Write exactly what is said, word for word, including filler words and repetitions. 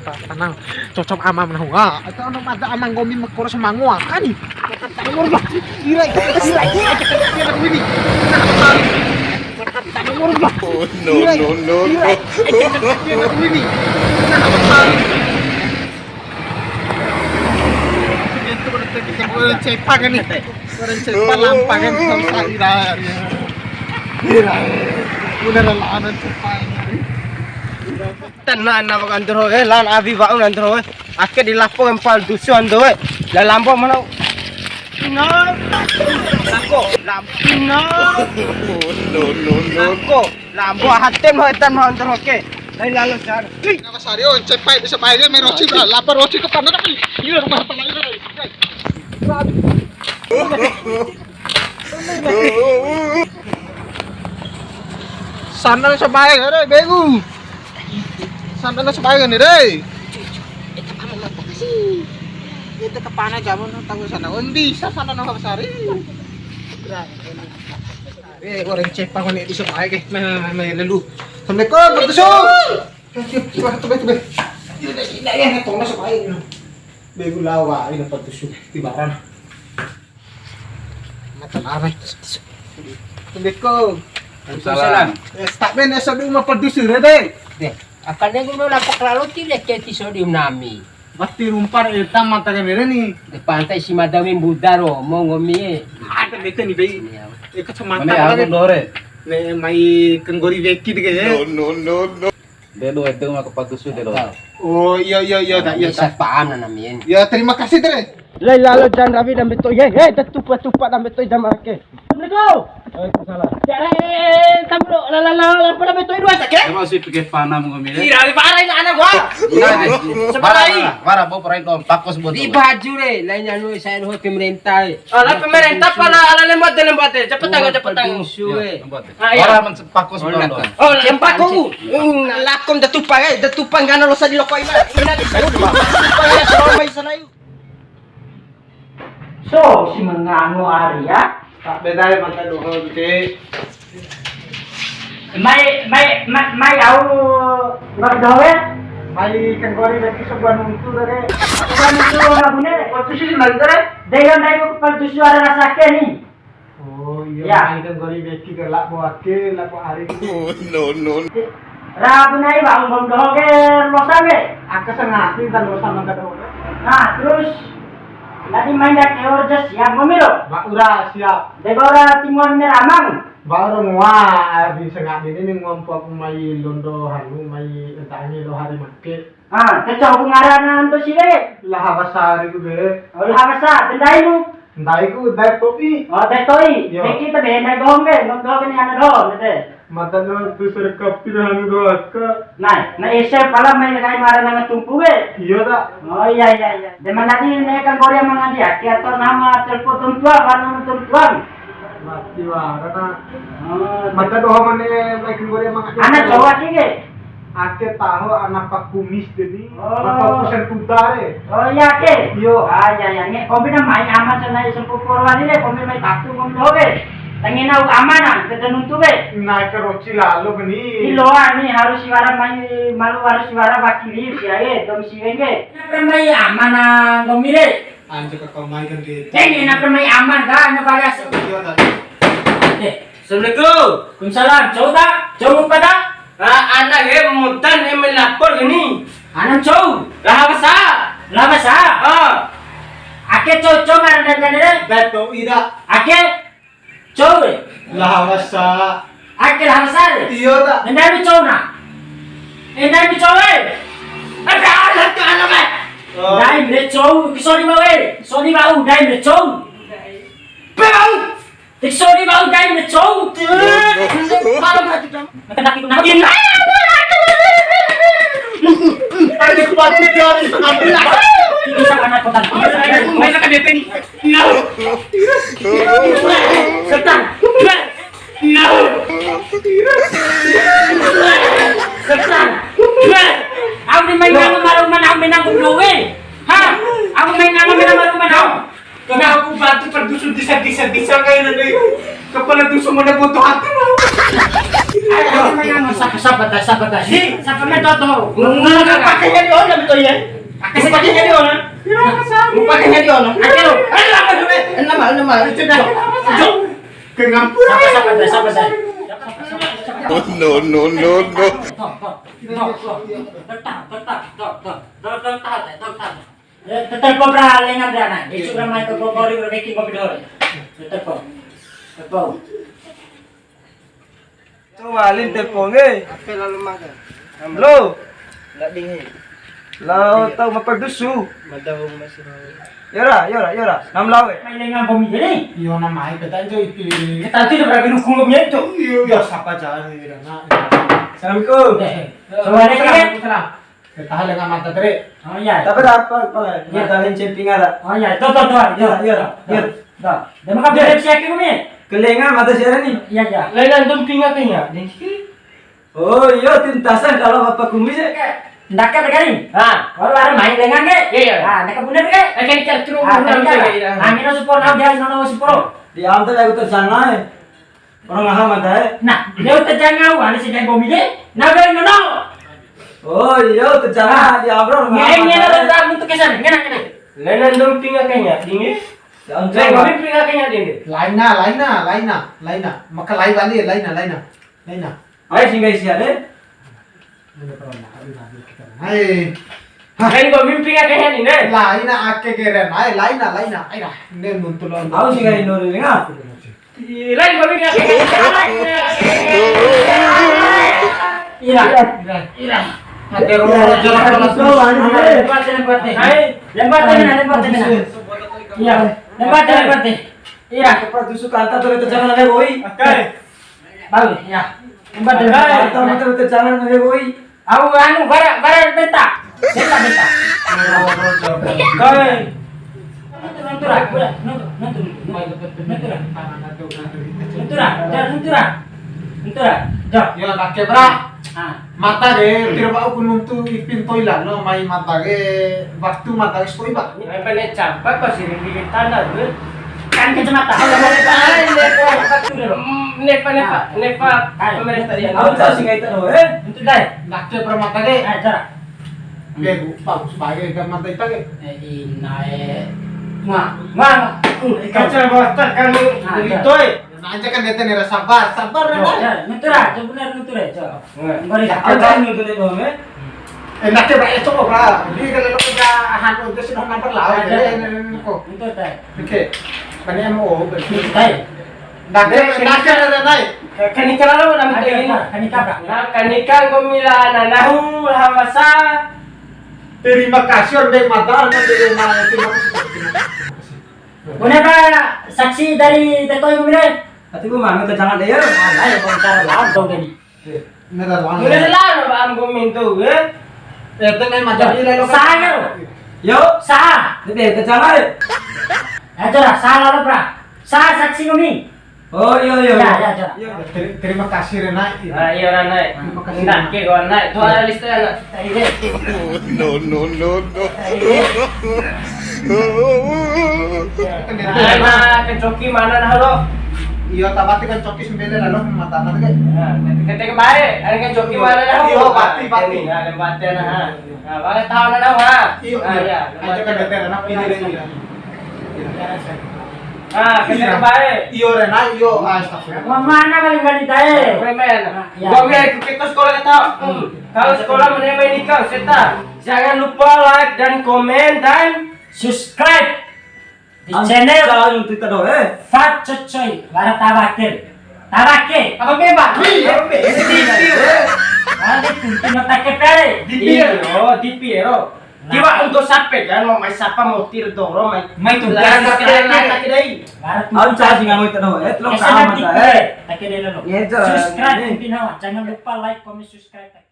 Tenang, cocok ama menahua. Itu anu mata ama nggomi mekor semango akani. Tangan murba. Gila, gila, gila. Tangan murba. Oh, no, no, no, no. Orang cepat lampangan selesai dah. Iya. Iya. Udah lah, anak cepat. Tana ana wa'u andoro e, lan awi wa'u andoro e. Ake di lapo kan pal dusu ando e. La lambo mana? No. Lambo. Lam-, no. No, no, no. Lambo. Lambo hatem no etan no andoro ke. Lai lalo jar. Naka sario cepai bisa pai dia main roci lah. Lapar roci ke pandan apa? Iya rumah apa lagi? Sandal sebaik ada begu. Sandal sebaik ni deh. Itu kepana jamu tahu sana. Undi sana no sari. Eh, orang cepak ni di sebaik eh. Nah, nah, nah, lalu. Assalamualaikum, Pak Dusun. Coba, coba, coba. Ini, ini, ini, tolong sebaik. Begu lawa, ini Pak Dusun. Tibaran. Mata larang. Assalamualaikum. Waalaikumsalam. Eh, tak ben, eh, sobi uma pedusi, re, deh. Deh, akan dia guna lapak lalu tidak ceti sodium nami. Pasti rumpar eta mata kamera ni. Di pantai si madami buda ro, mau ngomi e. Ada bete ni, Bei. Iya. Eh, kacamata. Mana ya, lagi. Dore. Ne, mai kenggori weki deh, ya. No, no, no, no. De do ede ma kepatu su de do. Oh, iya, iya, iya, tak, iya, bisa tak. Paham na namin. Ya, terima kasih, Tre. Lai lalo jan rawi dambe to. Ye, he, da tupa-tupa dambe to jam ake. Assalamualaikum. Waalaikumsalam. Jare, eh, tamu lo, la, la, la, la, apa dambe to dua sak, ya? Emang sih pakai panam ngomel. Ira, parah ini anak gua. Nah, sebelah ini. Bara, bara, bara, bo perai dong, takos buat. Di baju re, lain anu saya doho pemerintah. Ala pemerintah pala ala lembuat de, lembuat de. Cepet tangan, cepet tangan. Suwe. Ah, iya. Ora men sepaku sebelah. Oh, sepaku. Hmm, lakom da tupa, eh, da tupa ngana lo sadi loko ina. Ina di sana. Tupa ya, so mai sana yuk. So, si menganu Arya. Tak beda ya, mata doho gitu. Mai, mai, ma-, mai au nggak doho ya? Mai kenggori lagi sebuah nuntu deh. Sebuah nuntu nggak guna deh. Waktu sih lagi deh. Dengan dari waktu suara rasa ke nih. Oh, iya, ya. Mai kan gori weki ke labo ake, labo hari. Oh, no, no. Ra bunai bang bom doho ke losa be. Aka sangati dan losa mangga doho. Nah, terus tadi main dak keor jas siap ngomi lo. Ba ura siap. De ba ura timuan ne ramang. Ba ura mua di sangati ini ngompok mai londo hanu mai entangi lo hari make. Ah, te cou ku ngarana anto siwe. Laha Basa ari ku be. Oh, Laha Basa, te ndai mu? Ndai ku Dae To'i. Oh, Dae To'i. Yo. Te kita be ndai doho be, ngom doho be ni ana doho, te. Mata doho tu serkapi anu doho aka. Nai, na ese pala mai kai mara nanga tumpu be. Iyo ta. Oh, iya, iya, iya. De mana di ne kan Korea mangadi aki atau nama telepon tumtua, apa nama tumtua? Mati wara na. Oh. Mata doho mane mai kan Korea mangadi. Ana cowok aki ke? Ake taho ana pakumis deni, oh. Maka kusen tuta re. Oh, iya, ke? Iyo. Ah, iya, iya. Nge, kombi na mai ama sana iso pukul wali re, kombi mai tatu kombi doho re. Tangina u ama na, kete nuntu re. Na karoci lalo beni. Iloa ni harus siwara mai, malu harus siwara wakili si ae, dom si wenge. Pernah mai ama na kombi re. Anjo ka kau mai kan dia. Eh, ni na pernah mai ama ka, na balas. Iya, tak. Eh, Assalamualaikum. Waalaikumsalam. Cou ta? Cou ngupa ta? Ah, ana ke mutan e melapor gini. Ana cou. Laha Basa. Laha Basa? Ah. Ake cou, cou ngaran dan dan dan. Betul, ida. Ake cou e. Laha Basa. Ake Laha Basa e. Iyo ta. Ndai mi cou na. Eh, ndai mi cou e. Ada, ada, ada, ada. Oh. Ndai mi cou, sodi mau e. Sodi mau, ndai mi cou. Pe mau. Tik sodi bau dai me cou. Malam hati dong. Kena kena. Ina. Ada kuat dia. Bisa anak kota. Bisa ke D P ni. No. Setan. No. Setan. Aku ni main nama malu mana, aku main nama dulu, weh. Ha? Aku main nama main nama malu mana? Kalau aku bantu perdusun desa-desa, desa kayak ini, kepala dusun mana butuh hati, mau. Sapa, sapa, sapa, sapa? Di, sapa me toto? Nggak, nggak, nggak. Pakainya di ona betul ya? Pakai, pakainya di ona. Pakainya di ona. Ayo, ayo, apa dulu? Nama, nama. Sudah. Sudah. Ke ngampura. Sapa, sapa, sapa, sapa? No, no, no, no. Tok, tok, tok, tok. Tetap, tetap, tok, tok. Tok, tok, tok, tok, tok. Ya, tetap kau beralih ngambil anak. Besok ramai kau kau kau di berpikir kau berdua. Tetap kau. Tetap kau. Coba lin telepon, eh. Apa lalu makan? Halo. Nggak dingin. Lao tau ma padusu. Mada hong masih. Yora, yora, yora. Nam lao, eh. Mai lenga komi jadi. Iyo, nama ai peta jo ipi. Kita tu udah berapa dukung komi itu. Iyo, iyo, sapa jalan ini, nah. Assalamualaikum. Eh, assalamualaikum. Salam. Kita lenga mata tere. Oh iya. Tapi apa, apa? Iya. Mata lain camping ada. Oh iya, tuh, tuh, tuh. Iya, iya. Iya. Tuh. Dia makan bebek siak ini. Kelenga mata siaran nih. Iya, iya. Lain antum pinga kayaknya. Oh iya, tuntasan kalau bapak kumis ya. Ndake be kari. Ha. Baru ada main lengan ke? Iya, iya. Ah, ndake bune be ke? Eh, kan cak terus. Ah, kan cak. Angin supo nau dia nono supo. Di ante aku tuh sana. Orang ngaha mata eh. Nah, dia udah jangan, wah, ini si Dai Bomi deh. Nah, dia nono. Oh iya, tuh jangan di abro. Ngene, ngene, ngene, ngene. Lengan dong pinga kayaknya, dingin. Lain, kami pinga kayaknya, dingin. Laina, laina, laina, laina. Maka lain balik, laina, laina. Laina. Ayo, singgah isi ada. Hai. Lain kau mimpi nggak kayaknya nih, Nen? Laina ake keren. Hai, laina, laina. Ayo dah, ini nuntul lo. Tahu sih kayak Indonesia, nggak? Ih, lain kau mimpi nggak kayaknya. Ira, ira, ira. Ada rumah jalan. Lempar, lempar, lempar. Hai. Lempar, lempar, lempar. Iya, lempar, lempar. Ira. Kepala tusuk kanta tuh, itu jangan ada, boy. Oke. Bau, ya. Empat dan empat. Tahu betul-betul jalan, ya, boy. Au, anu, bara, bara benta. Benta, benta. Koi. Nuntura, nuntura, nuntura, nuntura. Nuntura, jar, nuntura. Nuntura, jar. Ya, pakai, bra. Ah. Mata de, tira bau ku nuntu ipin toilet, no, mai mata de, waktu mata de, sepoi, Pak. Ini apa nih, campak, kok sering bikin tanda, tuh? Kan kacamata. Nepa, nepa, nepa, pemerintah dia. Au, tak sih, nggak itu, no, eh? Itu, dai. Nak, dia permata, deh. Ah, cara. Dia, bagus, pakai, gak mata itu, deh. Eh, inae. Wah, wah, wah. Kacamata, kan, itu, eh. Nah, aja kan dia tanya sabar, sabar, ya, kan? Ya, nuntura, coba benar nuntura, coba. Nggak. Beri. Aku kan nuntura, eh. Enak ya, Pak, eh, coba, Pak. Jadi kalau lo udah anu, itu sudah nampak lah, jadi ini, ini, ini, kok. Itu teh. Oke. Kan M O, berarti. Teh. Nake, nake, nake, nake. Kan ini cara lo, nanti ini. Kan ini, Kak. Nah, kan ini, Kak, gua mila, nah, nahu, hamasa. Terima kasih, orang yang mata, orang yang mata, terima kasih. Bune pa saksi dari tetoi gumire? Ati ku manu te jangan deh ya. Mana ya, bongkar lah, dong, tadi. Ini dah, bang. Udah lah, Bang, gua minta, ya. Eh, tenang, macam ini lah, lo. Saha, ya? Yo. Saha? Ini te jangan, ya. Ya, coba, saha lo, pra. Saha saksi gumi? Oh, iya, iya, iya. Ya, ya, coba. Iya, ter-, terima kasih, Rena. Ah, iya, Rena. Terima kasih, Rena. Nah, ke gua, Rena. Itu ada listnya, Rena. No, no, no, no. Nah, ke coki mana nah lo? Iyo, ta wati kan coki sembele lah lo, mata anak ke. Nah, ketika baik, ada ke coki mana nah? Iyo, pati, pati. Nah, ada pati nah. Nah, bang tahu nah, ha? Iyo, nah, iyo. Iya. Aja kan better anak ini deh. Ah, ketika baik. Iyo, Rena, iyo. Astagfirullah. Mau mana kali nggak ditahe? Remen. Nah, iya. Gua biar ikut ke sekolah kita. Hmm. Kalau sekolah mana main nikah, seta. Jangan lupa like dan komen dan subscribe di channel. Jangan lupa kita doh, eh. Fat Cocoy, wara tawakil. Tawake. Apa memang? Iya, memang. Di P R. Ah, di P R, no take pere. Di P R. Iyo, di P R. Nah. Tiwa untuk sampai kan, mau mai sapa, mau tir doro, mai. Mai tu. Lah, tapi dia nanya ke dai. Wara tu. Au, cacing ngamo itu doh, eh. Telok sama, eh. Take dulu. Iya, jelas. Subscribe, pimpin hawa. Jangan lupa like, komen, subscribe.